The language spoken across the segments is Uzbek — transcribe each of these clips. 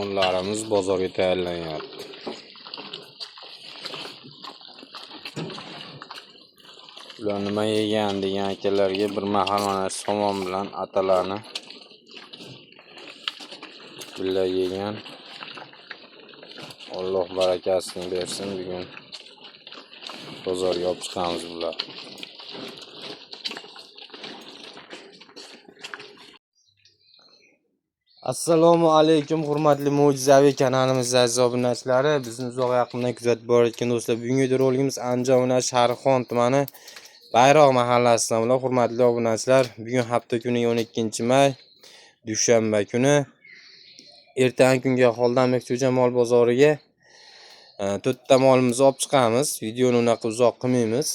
Mollarimiz bozorga tayyorlanyapti. Ular nima yegan degan akalarga bir mahal mana somon bilan atalarni birga yegan. Alloh barakasini bersin. Bugun bozorga olib chiqamiz bular. Assalomu alaykum hurmatli mo'jizaviy kanalimiz aziz obunachilari, bizni uzoq yaqindan kuzatib borayotgan do'stlar. Bugungi videorolikimiz Andijon viloyati Sharixon tumani Bayroq mahallasidan bo'ladi. Hurmatli obunachilar, bugun hafta kuni 12 may, dushanba kuni. Ertangi kunga Xoldanbek Jo'ja mol bozoriga to'rtta molimizni olib chiqamiz. Videoni unaqa uzoq qilmaymiz.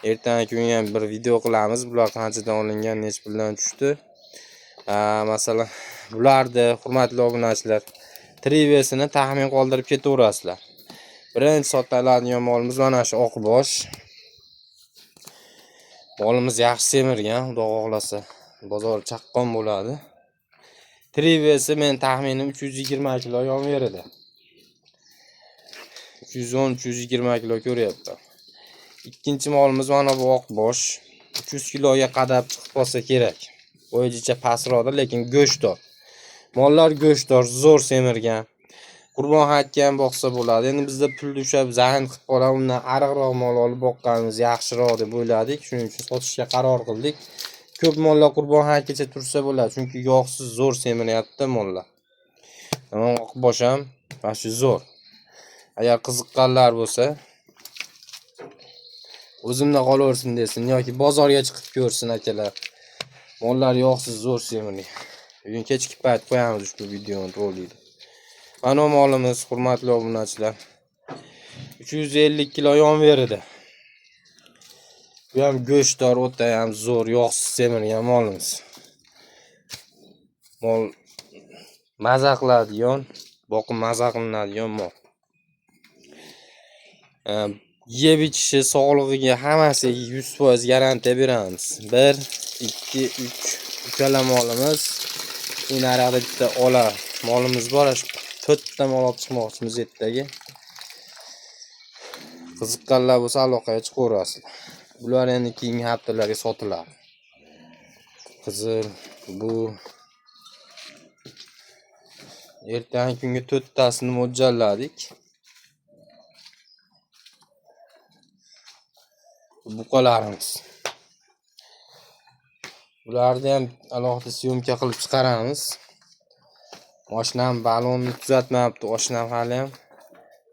Ertangi kunga ham bir video qilamiz. Bular qanchadan olingan, necha puldan tushdi. Masalan, bularni hurmatli obunachilar trivesini taxmin qoldirib ketaverasizlar. Birinchi sotiladigan molimiz mana shu oqbosh. Molimiz yaxshi semirgan, xudo xohlasa bozor chaqqon bo'ladi. Trivesi men taxminim 320 kilo yon beradi. 310-320 kilo ko'ryapman. Ikkinchi molimiz mana bu oqbosh. 300 kiloga qadar chiqib qolsa kerak. Bo'yicha pastroqda, lekin go'shtdor. Mollar go'shtdor, zo'r semirgan. Qurbon hayitga ham boqsa bo'ladi. Endi bizda pul ushlab zayn qilib qoladi, undan ariqroq mol olib boqqanimiz yaxshiroq deb o'yladik. Shuning uchun sotishga qaror qildik. Ko'p mollar qurbon hayitgacha tursa bo'ladi, chunki yog'siz zo'r semiryapti mollar. Tamom, oqbosh ham mana shu zo'r. Agar qiziqqanlar bo'lsa, o'zimda qolaversin desin yoki bozorga chiqib ko'rsin akalar. Mollar yog'siz zo'r semirgan. Bugun kechki payt qo'yamiz ushbu videoni rolikni. Mana molimiz hurmatli obunachilar. 350 kilo yon beradi. Bu ham go'shtdor, o'ta ham zo'r, yog'siz semirgan molimiz. Mol maza qiladigan, boqib maza qilinadigan mol. Yeb ichishi, sog'lig'iga hammasiga 100% garantiya beramiz. 1, 2, 3 uchala molimiz. Endi naryoqda bitta ola molimiz bor. Shu to'rtta mol olib chiqmoqchimiz ertaga. Qiziqqanlar bo'lsa aloqaga chiqaverasizlar. Bular endi keyingi haftalarga sotiladi. Qizil bu ertangi kunga to'rttasini mo'ljalladik. Buqalarimiz. Bularni ham alohida syomka qilib chiqaramiz. Mashinam balonni tuzatmayapti, oshnam hali ham.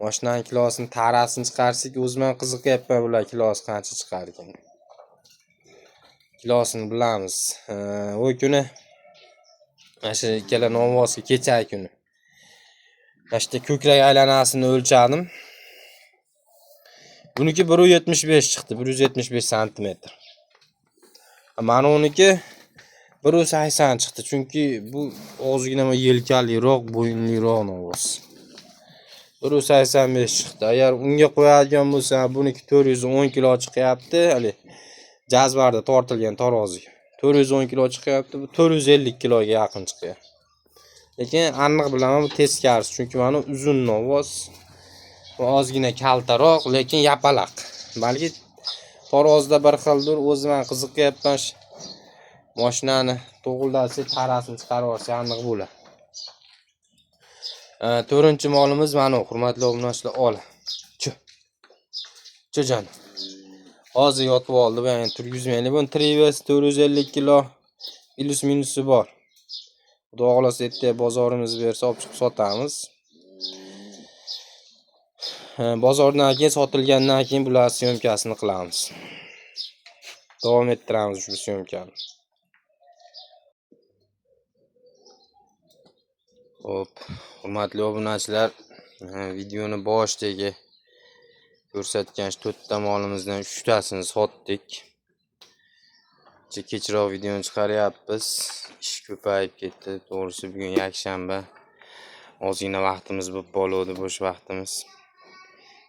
Mashinani kilosini, tarasini chiqarsak, o'zim ham qiziqyapman bular kilosi qancha chiqar ekan. Kilosini bilamiz. U kuni mana shu ikkala novvosga kecha kuni. Mana shu ko'krak aylanasini o'lchadim. Buniki 1.75 chiqdi, 175 santimetr. Mana uniki 1.80 chiqdi, chunki bu ozgina yelkaliroq, bo'yinliroq novvos. 1.85 chiqdi. Agar unga qo'yadigan bo'lsa, buniki 410 kilo chiqyapti, hali jazvarda tortilgan taroziga. 410 kilo chiqyapti, bu 450 kiloga yaqin chiqyapti. Lekin aniq bilaman, bu teskarisi, chunki mana uzun novvos, ozgina kaltaroq, lekin yapaloq. Balki tarozida bir xildir, o'zim ham qiziqyapman. Mashinani to'g'rilasa, tarasini chiqarib olsa aniq bo'ladi. To'rtinchi molimiz mana hurmatli obunachilar, ola. Chu. Chu jon. Hozir yotib oldi, bu endi turgizmaylik. Buni trives 450 kilo plus minusi bor. Xudo xohlasa ertaga bozorimiz bersa olib chiqib sotamiz. Bozordan keyin sotilgandan keyin bular syomkasini qilamiz. Davom ettiramiz ushbu syomkani. Xo'p, hurmatli obunachilar, videoni boshidagi ko'rsatgan shu to'rtta molimizdan 3tasini sotdik. Kechroq videoni chiqaryapmiz. Ish ko'payib ketdi. To'g'risi bugun yakshanba. Ozgina vaqtimiz bo'lib qoldi, bo'sh vaqtimiz.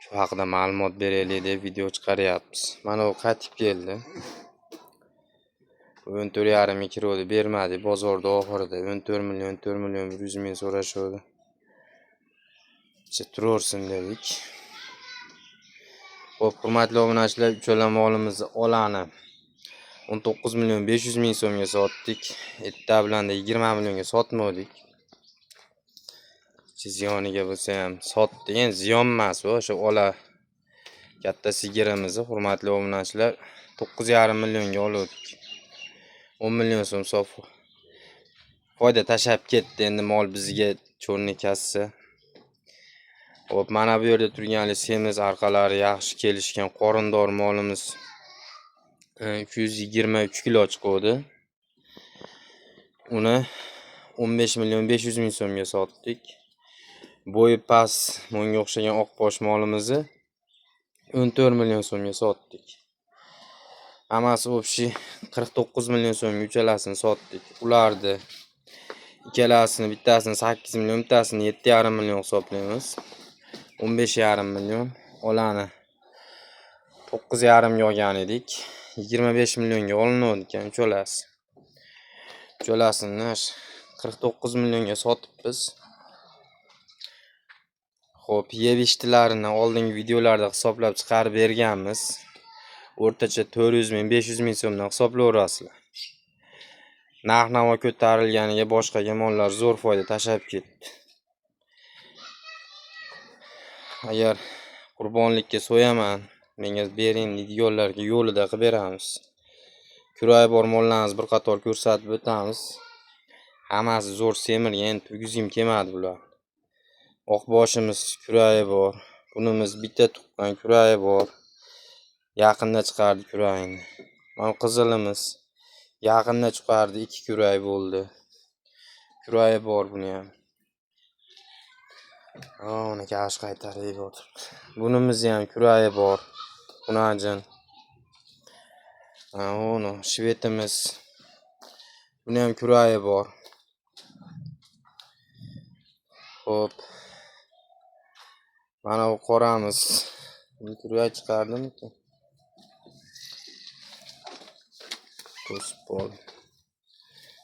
Shu haqida ma'lumot beraylik deb video chiqaryapmiz. Mana u qaytib keldi. 14,5 ga kiruvdi, bermadi. Bozorda oxirida 14 million, 4 million 100 ming so'rashuvdi. Turaversin dedik. Xo'p, hurmatli obunachilar, uchala molimizni olani 19 million 500 ming so'mga sotdik. Erta bilan 20 millionga sotmadik. Ziyoniga bo'lsa ham sotdik. Endi ziyon emas bu, o'sha ola katta sigirimizni hurmatli obunachilar 9,5 millionga oldik. 10 million so'm sof foyda tashlab ketdi. Endi mol bizga cho'rni kassa. Xo'p, mana bu yerda turgan semiz, arqalari yaxshi kelishgan qorindor molimiz 223 kilo chiquvdi. Uni 15 million 500 ming so'mga sotdik. Bo'yi past, bunga o'xshagan oqbosh molimizni 14 million so'mga sotdik. Hammasi общий 49 million so'mga uchalasini sotdik. Ularni ikkalasini, bittasini 8 million, bittasini 7,5 million hisoblaymiz. 15,5 million. Olani 9,5 ga olgan edik. 25 millionga olinadi ekan uchalasi. Uchalasini 49 millionga sotibmiz. Xo'p, yeb ichdilarini oldingi videolarda hisoblab chiqarib berganmiz. O'rtacha 400 ming, 500 ming so'mdan hisoblayverasizlar. Narx-navo ko'tarilganiga boshqaga mollar zo'r foyda tashlab ketdi. Agar qurbonlikka so'yaman, menga bering deydiganlarga yo'lida qilib beramiz. Kuray bor mollarimizni bir qator ko'rsatib o'tamiz. Hammasi zo'r semirgan, endi turgizgim kelmadi bular. Oqboshimiz kurayi bor. Bunimiz bitta tuqqan kurayi bor. Yaqinda chiqardi kurayini. Mana qizilimiz yaqinda chiqardi, 2 kuray bo'ldi. Kurayi bor buni ham. Uni kash qaytarib yotibdi. Bunimizni ham kurayi bor. Xunajin. Uni shvetimiz. Buni ham kurayi bor. Xo'p. Mana bu qoramiz. Buni kuray chiqardimikin? To'sib qoldi.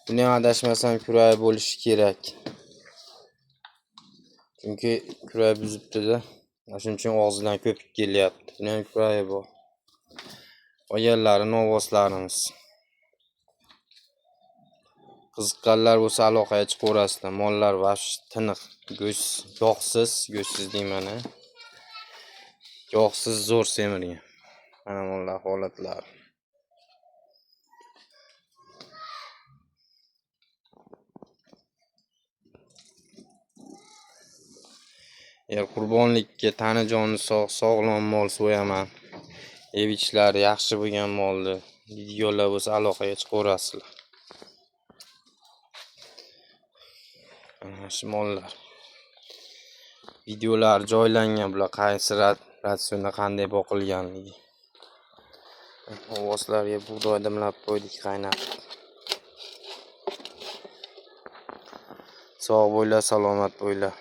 Buni ham adashmasam kuray bo'lishi kerak. Chunki kuray buzibdi-da. Shuning uchun og'zidan ko'pik kelyapti. Buni ham kurayi bor. Qolganlari novvoslarimiz. Qiziqqanlar bo'lsa aloqaga chiqaverasizlar. Mollar vahsh tiniq, go'sht yog'siz, go'shtsiz deyman a. Yog'siz zo'r semirgan. Mana mollar holatlari. Agar qurbonlikka tani joni sog', sog'lom mol so'yaman, yeb ichishlari yaxshi bo'lgan molni deydiganlar bo'lsa aloqaga chiqaverasizlar. Mana shu mollar. Videolar joylangan, bular qaysi ratsionda qanday boqilganligi. Ovozlarga bug'doy dimlab qo'ydik qaynatib. Sog' bo'linglar, salomat bo'linglar.